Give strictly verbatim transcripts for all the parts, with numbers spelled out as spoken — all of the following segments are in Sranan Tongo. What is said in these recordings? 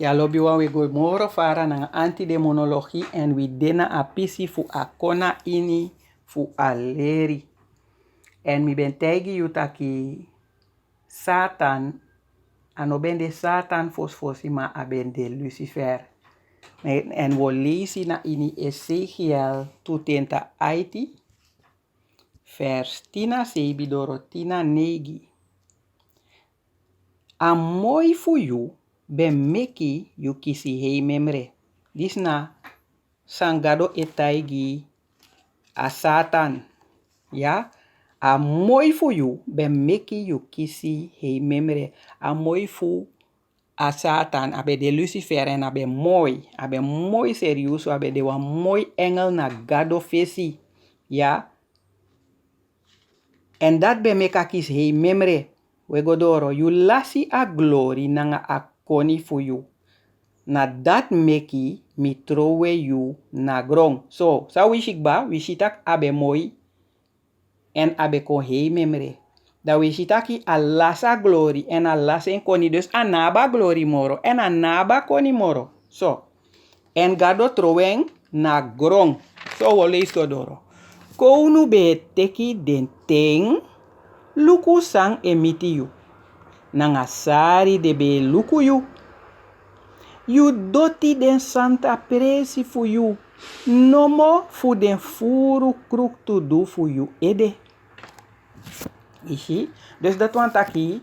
Ya lobi wan, wi go moro fara nanga anti demonologi, èn wi de na a pisi fu a kon na ini fu a leri. Èn mi ben taigi yu taki Satan, a no ben de Satan fosfosi, ma a ben de Lucifer. Èn, èn wi o leisi na ini Ezekiel tu tenti aiti, vers tin na seibin doro tin na neigi. A moi fu yu ben meki yu kisi heimemre. Disi na san Gado e taigi a Satan. Ya, a moi fu yu ben meki yu kisi heimemre. A moi fu a Satan, a ben de Lucifer, èn a ben moi, a ben moi seriusu, a ben de wan moi engel na Gado fesi. Ya, èn dati ben meki a kisi heimemre. Wi e go doro, yu lasi a glori nanga a koni fu yu. Na dati meki mi trowe yu na gron. So san wi si kba, wi si taki a ben moi, èn a ben kon heimemre. Dan wi si taki a lasi a glori èn a lasi en koni, dus a no abi a glori moro èn a no abi a koni moro. So, èn Gado trowe en na gron. So wi o leisi go doro. Kownu ben e teki den ten, luku san e miti yu, nanga sari den ben e luku yu. Yu doti den santa presi fu yu, nomo fu den furu kruktudu fu yu ede. Yu si? Dus dati wani taki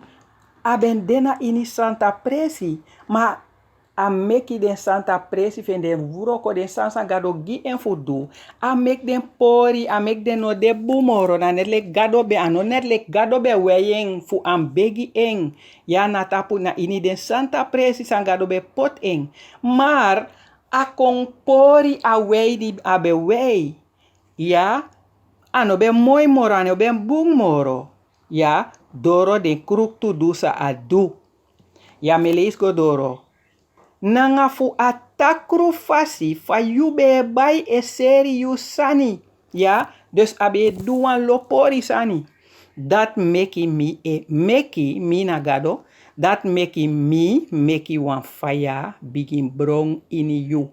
a ben de na ini santa presi, ma a meki den santa presi fu en, den wroko, den sani san Gado gi en fu du. A meki den pori, a meki den no de bun moro, na net leki Gado ben, a no net leki Gado ben wei en fu a mus begi en. Ya, na tapu, na ini den santa presi san Gado ben poti en. Mar a kon pori a wei di a ben wei. Ya, a no ben moi moro, a no ben bun moro. Ya, doro den kruktudu san a du. Ya, mi e leisi go doro. Nanga fu a takru fasi fa yu ben e bai e seri yu sani. Ya, dus a ben e du wan lo pori sani. Dati meki mi e, meki mi na Gado, dati meki mi meki wan faya bigin bron ini yu.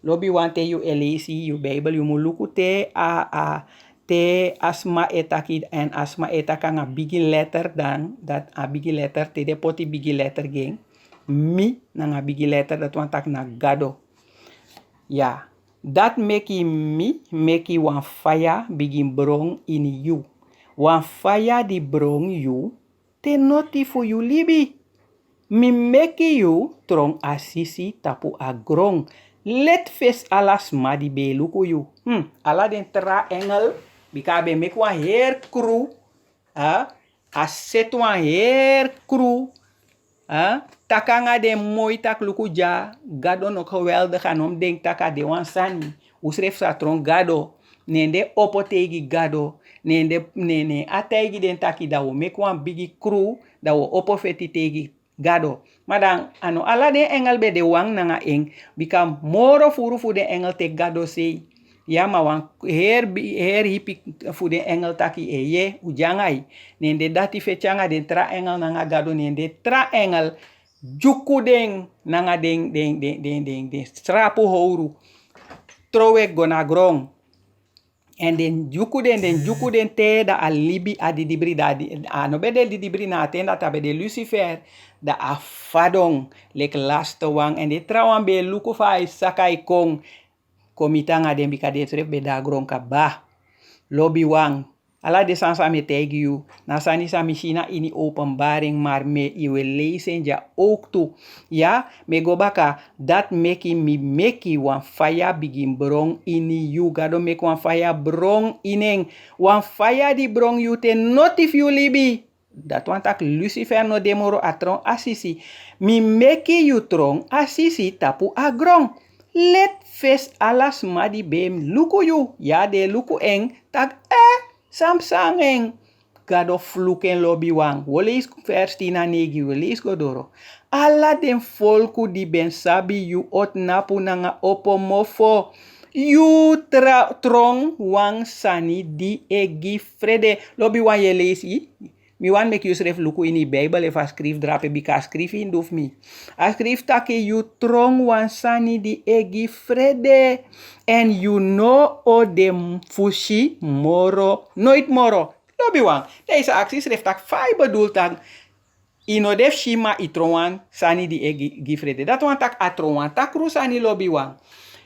Lobiwan, te yu e leisi yu Bijbel, yu mu luku te a, a, te a sma e taki, èn a sma e taki nanga bigi letter, dan dati a bigi letter, te den poti bigi letter gi en. Mi nanga bigi letter, dati wani taki na Gado. Ya. Dati meki mi meki wan faya bigin bron ini yu. Wan faya di bron yu te noti fu yu libi. Mi meki yu tron asisi tapu a gron. Leti fesi ala sma di ben e luku yu. Hmm, ala den tra engel, bika a ben meki wan heri kru. A, a seti wan heri kru. A, taki nanga den moi taki luku dya, Gado no geweldig, a no mu denki taki a de wan sani. Usrefi sa tron Gado. Ne den opo teigi Gado. Ne den, ne, ne a taigi den taki dan wi o meki wan bigi kru, dan wi o opo feti teigi Gado. Ma dan a no ala den engel ben de wan nanga en, bika moro furu fu den engel teki Gado sei. Ya, ma wan heri bi-, heri hipi fu den engel taki eeye, un de nanga yu. Ne den dati feti nanga den tra engel nanga Gado, ne den tra engel dyuku den nanga den, den, den, den, den, den srapu howru. Trowe go na gron. Èn den dyuku den, den dyuku den te dan a libi a didibri, dan a di-, a no ben de didibri na a ten dati, a ben de Lucifer, dan a fadon leki laste wan. Èn den trawan ben e luku fa a e saka e kon, kon miti nanga den, bika den srefi ben de na gron kaba. Lobiwan, ala den sani san mi e taigi yu, na sani san mi si na ini Openbaring, ma mi e, yu e leisi en dya owktu. Ya, mi e go baka, dati meki mi meki wan faya bigin bron ini yu. Gado meki wan faya bron ini en. Wan faya di bron yu te noti fu yu libi. Dati wani taki Lucifer no de moro, a tron asisi. Mi meki yu tron asisi tapu a gron. Leti fesi ala sma di ben e luku yu, ya, den e luku en, taki, eh, san pasa nanga en? Gado fluku en, lobiwan. Wi o leisi vers tin na neigi, wi o leisi go doro. Ala den folku di ben sabi yu o tnapu nanga opo mofo. Yu tra-, tron wan sani di e gi frede. Lobiwan, yu e leisi. Mi wani meki yusrefi luku ini Bijbel efu a skrifi drape, bika a skrifi ini du fu mi. A skrifi taki yu tron wan sani di e gi frede, èn yu no o de fu si moro, noiti moro. Lobiwan, dan yu sa aksi yusrefi taki fa yu bedul taki yu no de fu si, ma yu tron wan sani di e gi, gi frede. Dati wani taki a tron wan takru sani, lobiwan.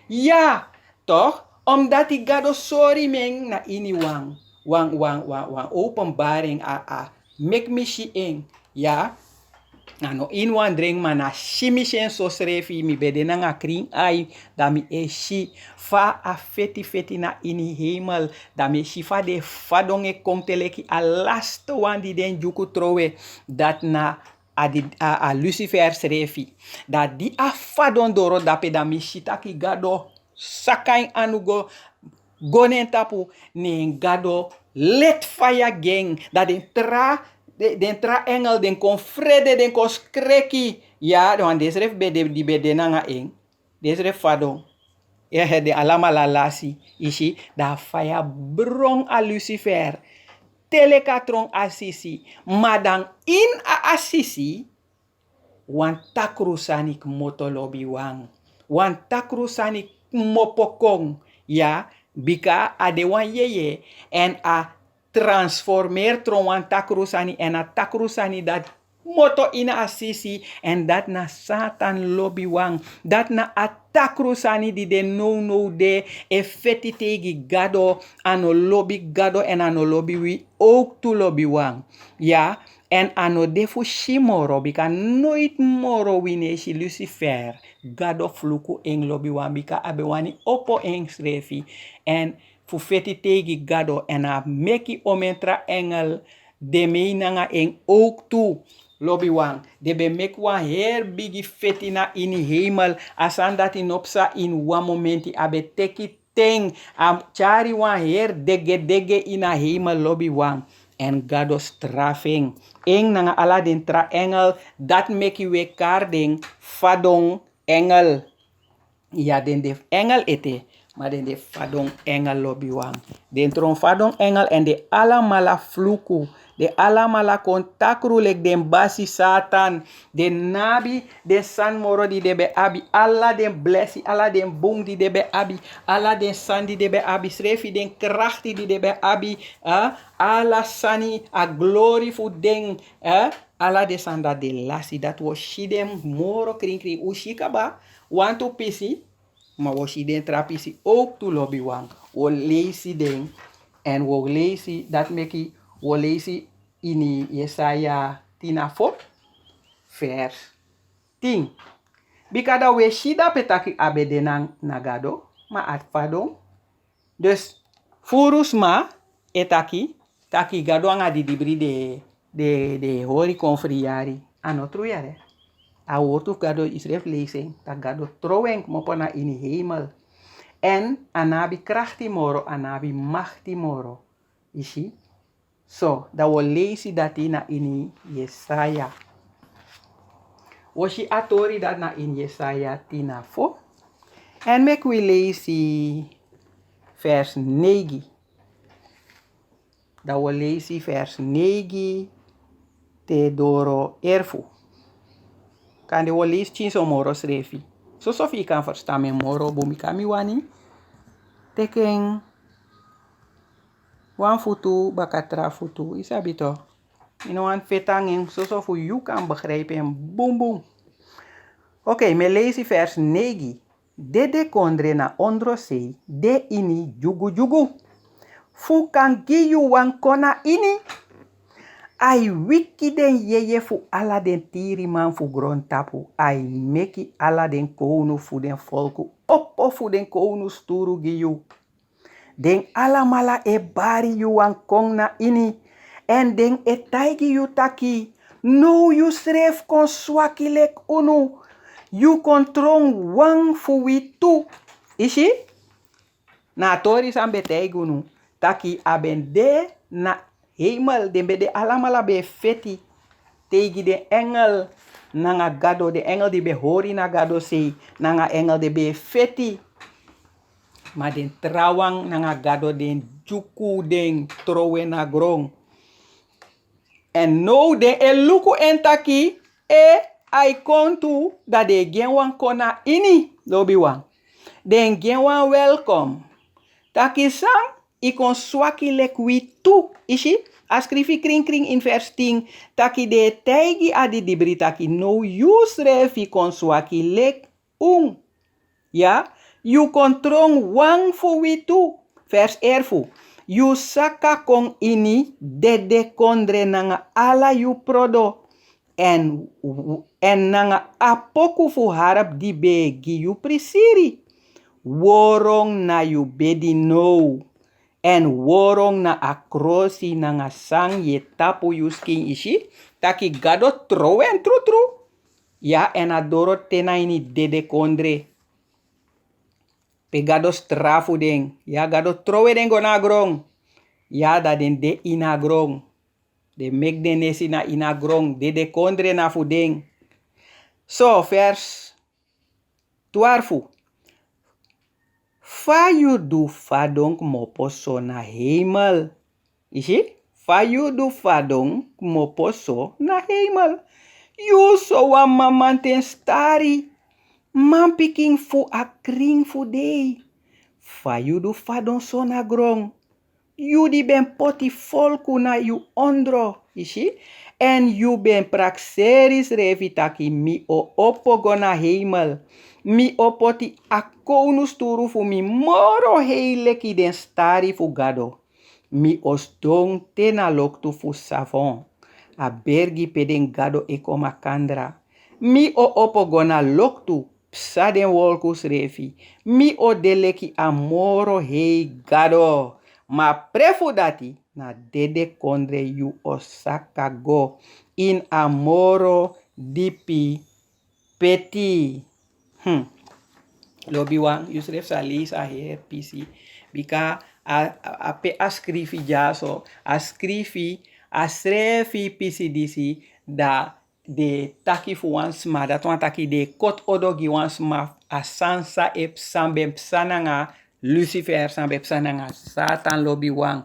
Ya, toch, omdati Gado sori mi en na ini wan, wan, wan, wan, wan openbaring, a, a meki mi si en. Ya, a no ini wan dringi, ma na si mi si en sosrefi, mi ben de nanga krin ai, dan mi e si fa a feti feti na ini hemel. Dan mi e si fa den fadon e kon te leki a laste wan di den dyuku trowe, dati na a, di, a, a Lucifer srefi. Dan di a fadon doro dape, dan mi si taki Gado saka en anu go, go na en tapu, ne Gado leti faya gi en. Dan den tra, den, den tra engel, den kon frede, den kon skreki. Ya, den wan, den srefi ben de, di ben de nanga en. Den srefi fadon. Ehe, den alamala lasi. Yu si, dan a faya bron a Lucifer te leki a tron asisi. Ma dan ini a asisi, wan takru sani kmoto, lobiwan. Wan takru sani kmopo kon. Ya, bika a de wan yeye, èn a transformeri tron wan takru sani, èn a takru sani dati kmoto ini a asisi, èn dati na Satan, lobiwan. Dati na a takru sani di de nownow de e feti teigi Gado. A no lobi Gado èn a no lobi wi owktu, lobiwan. Ya, èn a no de fu si moro, bika noiti moro wi no e si Lucifer. Gado fluku en, lobiwan, bika a ben wani opo ensrefi èn fu feti teigi Gado, èn a meki omeni tra engel de mei nanga en owktu, lobiwan. Den ben meki wan heri bigi feti na ini hemel. A sani dati no psa ini wan momenti, a ben teki ten, a tyari wan heri degedege ini a hemel, lobiwan. Èn Gado strafu en, en nanga ala den tra engel. Dati meki wi e kari den fadon engel. Ya, den de fu engel ete, ma den de fu fadon engel, lobiwan. Den tron fadon engel èn den alamala fluku. Den alamala kon takru leki den basi Satan. Den no abi den sani moro di den ben abi. Ala den blesi, ala den bun di den ben abi, ala den sani di den ben abi srefi, den krakti di den ben abi, eh, ala sani, a glori fu den, eh, ala den sani dati den lasi. Dati wi o si den moro krinkrin. Un si kaba wantu pisi, ma wi o si den tra pisi owktu, lobiwan. Wi o leisi den, èn wi o leisi, dati meki wi o leisi ini Yesaya tin na fo, vers tin. Bika dan wi e si dape taki a ben de na, na Gado, ma a fadon. Dus, furu sma e taki, taki Gado nanga didibri den, den, den e hori kon fri yari. A no tru yere. A wortu fu Gado, yusrefi leisi en, taki Gado trowe en kmopo na ini hemel. Èn a no abi krakti moro, a no abi makti moro. Yu si? So, dan wi o leisi dati na ini Yesaya. Wi o si a tori dati na ini Yesaya tin na fo. Èn meki wi leisi vers neigi. Dan wi o leisi vers neigi te doro erfu. Kande wi o leisi pikinso moro srefi. Soso fu yu kan ferstan mi moro bun, bika mi wani teki en wan futu baka tra futu. Yu sabi toch. Mi no wani feti nanga en, soso fu yu kan begrijpi en bunbun. Oké, mi e leisi vers neigi. Dedekondre na ondrosei de ini dyugudyugu. Fu kan gi yu wan kon na ini. A e wiki den yeye fu ala den tiriman fu grontapu. A e meki ala den kownu fu den folku opo fu den kownu sturu gi yu. Den alamala e bari yu wan kon na ini. Èn den e taigi yu taki: Now yusrefi kon swaki leki unu. Yu kon tron wan fu wi tu. Yu si? Na a tori san mi ben taigi unu. Taki a ben de na hemel, den ben de alamala ben e feti. Teigi den engel nanga Gado, den engel di ben hori na Gado sei, nanga engel den ben e feti. Ma den trawan nanga Gado den dyuku den trowe na gron. Èn now den e luku en taki, e, a e kon tu, dan den e gi en wan kon na ini, lobiwan. Den e gi en wan welkom. Taki san, i kon swaki leki wi tu. I si, a skrifi krinkrin ini vers tin, taki den e taigi a didibri taki now yu srefi kon swaki leki un. Ya, yu kon tron wan fu wi tu. Vers erfu. Yu saka kon ini dedekondre nanga ala yu prodo, èn, èn nanga a poku fu harp di ben e gi yu prisiri. Woron na yu bedi now. Èn woron na a krosi nanga san yu e tapu yu skin. I si, taki Gado trow en trutru. Ya, èn a doro te na ini dedekondre. Pe Gado strafu den. Ya, Gado trowe den go na a gron. Ya, dan den de ini a gron. Den meki den nesi na ini a gron. Dedekondre na fu den. So, vers twarfu. Fa yu du fadon kmopo so na heimel? I si, fa yu du fadon kmopo so na heimel? Yu so wan mamanten stari, manpikin fu a krin fu dei. Fa yu du fadon so na gron? Yu di ben poti folku na yu ondro, i si, èn yu ben prakseri srefi taki mi o opo go na heimel. Mi o poti a kownusturu fu mi moro hei leki den stari fu Gado. Mi o sidon te na loktu fu Safon, a bergi pe den gado e kon makandra. Mi o opo go na loktu, psa den wolku srefi. Mi o de leki a moro hei Gado. Ma pre fu dati, na dedekondre yu o saka go, ini a moro dipi peti. Hmm. Lobiwan, yu srefi sa leisi a heri pisi. Bika a, a, a pe a skrifi dyaso, a skrifi, a srefi pisi disi, dan den e taki fu wan sma, dati wani taki den e koti odo gi wan sma, a sani san e psa, san ben psa nanga Lucifer, san ben psa nanga Satan, lobiwan.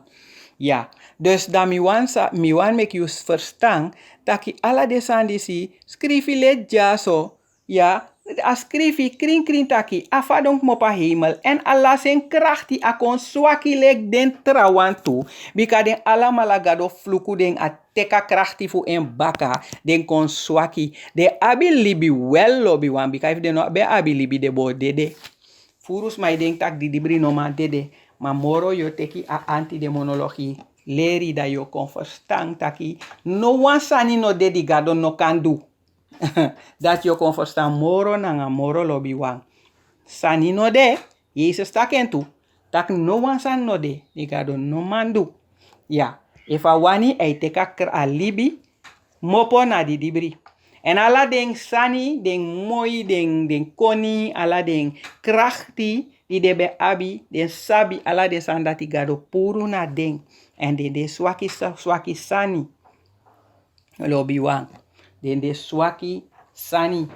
Ya, dus dan mi wani sa, mi wani meki yu ferstan taki ala den sani disi, skrifi leti dyaso, ya, a skrifi krinkrin taki a fadon kmopo na heimel, èn a lasi en krakti, a kon swaki leki den trawan tu. Bika den alamala Gado fluku den, a teki a krakti fu en baka, den kon swaki. Den abi libi wel, lobiwan, bika efu den no ben abi libi den bo dede. Furu sma e denki taki didibri no man dede. Ma moro yu o teki a anti-demonologi leri, dan yu o kon ferstan taki no wan sani no de di Gado no kan du. Dati yu o kon ferstan moro nanga moro, lobiwan. Sani no de, Yesus taki en tu, taki no wan sani no de di Gado no man du. Ya, efu a wani, a e teki a kra-, a libi kmopo na didibri. Èn ala den sani, den moi, den, den koni, ala den krakti di den ben abi, den sabi, ala den sani dati Gado puru na den. Èn den de swaki sa-, swaki sani. Lobiwan. Den de swaki sani.